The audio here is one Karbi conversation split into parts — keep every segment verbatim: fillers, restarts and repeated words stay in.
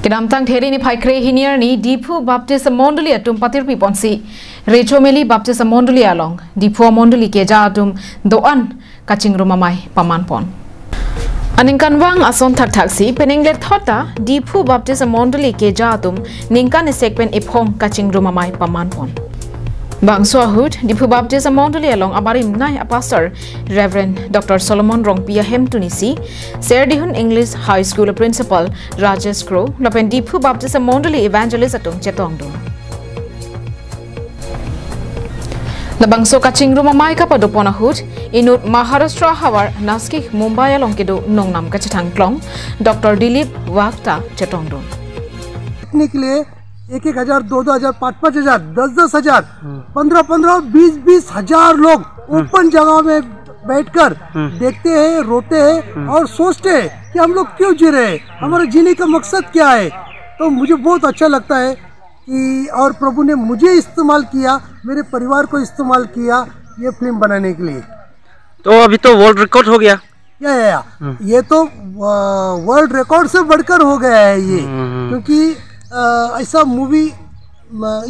Kedamtang There niphai kre-hini arni Diphu Baptist Mondoli atum patirpi ponsi Rechomeli Baptist Mondoli along Diphu Mondoli keja atum do-an kachingrum amei paman pon. Aningkanvang ason thakthaksi peninglet thot ta Diphu Baptist Mondoli keja atum ningkan isek pen iphong kachingrum amei paman pon. Bangso ahut Diphu Baptist Mondoli along abarim nei apastor Reverend Doctor Solomon Rongpi ahem tunisi Serdihun English High School Principal Rajesh Kro lapen Diphu Baptist Mondoli Evangelist atum chetongdun. Labangso kachingrum amei kapado pon ahut inut Maharashtra havar Nashik Mumbai along kedo nongnam kachethang klong Doctor Dilip Wagh ta chetongdun. सीखने के लिए एक एक हजार, दो दो हजार, पाँच पाँच हजार, दस दस हजार, पन्द्रह पन्द्रह, बीस बीस हजार लोग ओपन जगह में बैठकर देखते हैं, रोते हैं और सोचते हैं कि हम लोग क्यों जी रहे हैं, हमारे जीने का मकसद क्या है। तो मुझे बहुत अच्छा लगता है कि और प्रभु ने मुझे इस्तेमाल किया, मेरे परिवार को इस्तेमाल किया ये फिल्म बनाने के लिए। तो अभी तो वर्ल्ड रिकॉर्ड हो गया। या या या ये तो वर्ल्ड रिकॉर्ड से बढ़कर हो गया है ये। क्योंकि अ, ऐसा मूवी,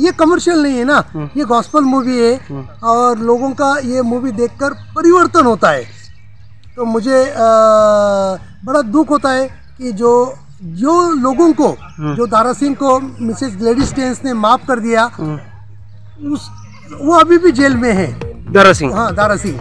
ये कमर्शियल नहीं है ना, ये गॉस्पल मूवी है और लोगों का ये मूवी देखकर परिवर्तन होता है। तो मुझे अ, बड़ा दुख होता है कि जो जो लोगों को, जो दारा सिंह को मिसेस ग्लेडिस स्टेन्स ने माफ कर दिया, उस वो अभी भी जेल में है। Dara Singh. हाँ, दारा Singh.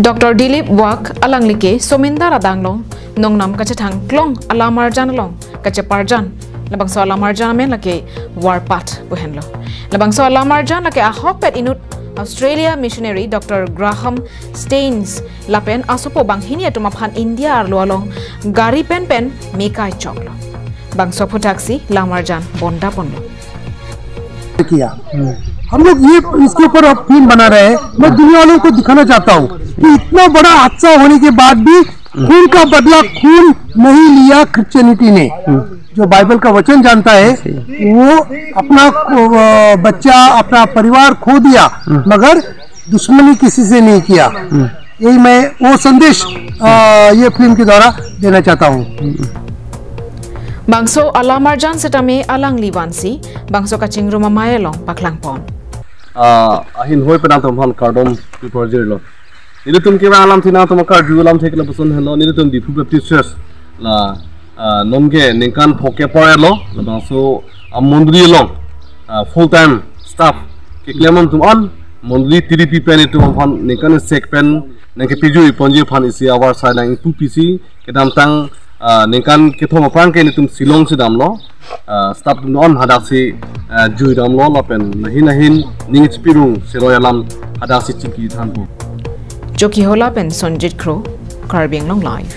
Doctor Dilip Wagh alangli ke Somindar adang along nongnam kachethang klong alamarjan along kacheparjan. Labangso alamarjan amen lake Warpath pu henlo. Labangso alamarjan lake ahokpet inut Australia missionary Doctor Graham Staines lapen asopo banghini atum aphan India arlo along gari pen pen me kai choklo. Bangso aphuthaksi lamarjan bonda ponlo. किया। हम लोग ये इसके ऊपर अब फिल्म बना रहे हैं। मैं दुनिया वालों को दिखाना चाहता हूँ कि इतना बड़ा हादसा होने के बाद भी खून का बदला खून नहीं लिया क्रिश्चियनिटी ने। जो बाइबल का वचन जानता है, वो अपना अ, बच्चा, अपना परिवार खो दिया, मगर दुश्मनी किसी से नहीं किया। यही मैं वो संदेश अ, ये फिल्म के द्वारा देना चाहता हूँ। Bangso alamarjan setame alangli vansi bangso kachingrum amei along paklang pon. Ah, ahin hoi penang tum han kardom piporjir lo. Nelitum ke alam thina tum karju alam thek lapuson helo, nelitum Diphu Baptist Church la, ah, nonke ningkan phoke pore lo, labangso amondri along, ah, full time staff keklem atum an mondri tiripi pen itum aphan ningkan isek pen ningke pijui ponji aphan isi avar sai nang ipu pisi kedamtang, ah, ningkan kethom aphrang ke nelitum Shillong si damlo, ah, staff atum an hadaksi, ah, jui damlo lapen nahin nahin ning chipirung seroi alam hadaksi chingki thanpo. Chokihola pen Sonjit Kro, Karbi Anglong Live.